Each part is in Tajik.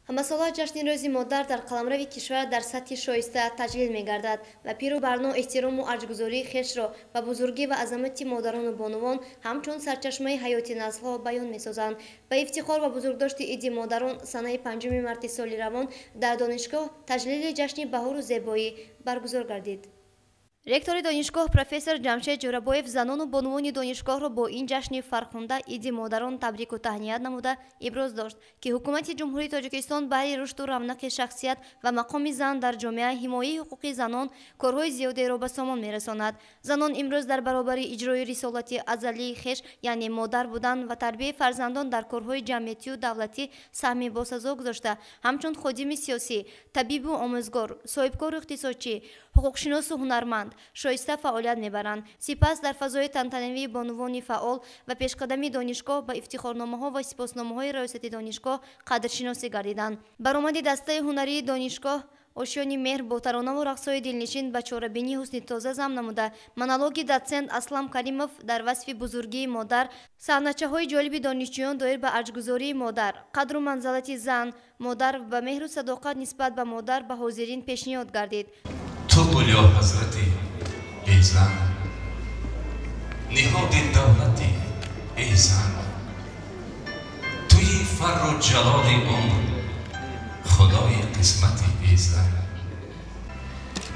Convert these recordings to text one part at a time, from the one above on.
Ҳамасола ҷашни Рӯзи модар дар қаламрави кишвар дар сатҳи шоиста таҷлил мегардад ва пиру барно эҳтирому арҷгузории хешро ба бузургӣ ва азамати модарону бонувон ҳамчун сарчашмаи ҳаёти наслҳо баён месозанд. Ба ифтихор ва бузургдошти Иди модарон санаи 5 марти соли равон дар донишгоҳ таҷлили ҷашни баҳору зебоӣ баргузор гардид. Ректори донишгоҳ профессор Ҷамшед Ҷӯрабоев занону бонувони донишгоҳро бо ин ҷашни фархунда, Иди модарон, табрику таҳният намуда иброз дошт, ки Ҳукумати Ҷумҳурии Тоҷикистон баҳри рушду равнақи шахсият ва мақоми зан дар ҷомеа, ҳимояи ҳуқуқи занон корҳои зиёдеро ба сомон мерасонад. Занон имрӯз дар баробари иҷрои рисолати азалии хеш, яъне модар будан ва тарбияи фарзандон, дар корҳои ҷамъиятию давлатӣ саҳми босазо гузошта, ҳамчун ходими сиёсӣ, табибу омӯзгор, соҳибкору иқтисодчӣ, ҳуқуқшиносу ҳунарманд шоиста фаъолият мебаранд. Сипас дар фазои тантанавии бонувони фаъол ва пешқадами донишгоҳ ба ифтихорномаҳо ва сипосномаҳои раёсати донишгоҳ қадршиносӣ гардиданд. Баромади дастаи ҳунарии донишгоҳ «Ошёни меҳр» бо таронаву рақсҳои дилнишин ба чорабинӣ ҳусни тоза зам намуда, монологи дотсент Аслам Каримов дар васфи бузургии модар, саҳначаҳои ҷолиби донишҷӯён доир ба арҷгузории модар, қадру манзалати зан, модар ва меҳру садоқат нисбат ба модар ба ҳозирин пешниҳод гардид. Ту гулё ҳазрати, эй зан, ниҳоди давлати, эй зан, туи фарру ҷалоли умр, худои қисмати, эй зан.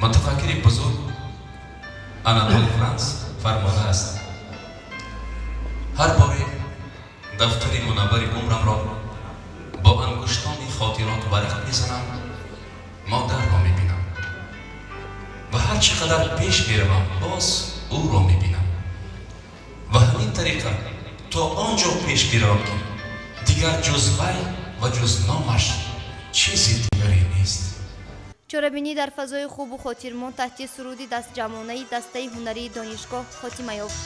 Мутафаккири бузург Анатол Франс фармудааст: «Ҳар боре дафтари мунаввари умрамро бо ангуштони хотирот варақ мезанам, модарро мебинам ва ҳар чӣ қадар пеш меравам, боз ӯро мебинам ва ҳамин тариқа то он ҷо пеш меравам, ки дигар ҷуз вай ва ҷуз номаш чизи дигаре нест». Чорабинӣ дар фазои хубу хотирмон таҳти суруди дастҷамъонаи дастаи ҳунарии донишгоҳ хотима ёфт.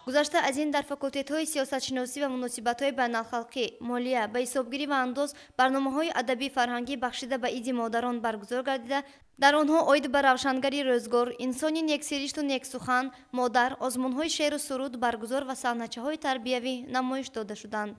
Гузашта аз ин, дар факултетҳои сиёсатшиносӣ ва муносибатҳои байналхалқӣ, молия, ба ҳисобгирӣ ва андоз барномаҳои адабӣ фарҳангӣ бахшида ба Иди модарон баргузор гардида, дар онҳо оид ба равшангари рӯзгор, инсони нексиришту нексухан, модар, озмунҳои шеъру суруд баргузор ва саҳначаҳои тарбиявӣ намоиш дода шуданд.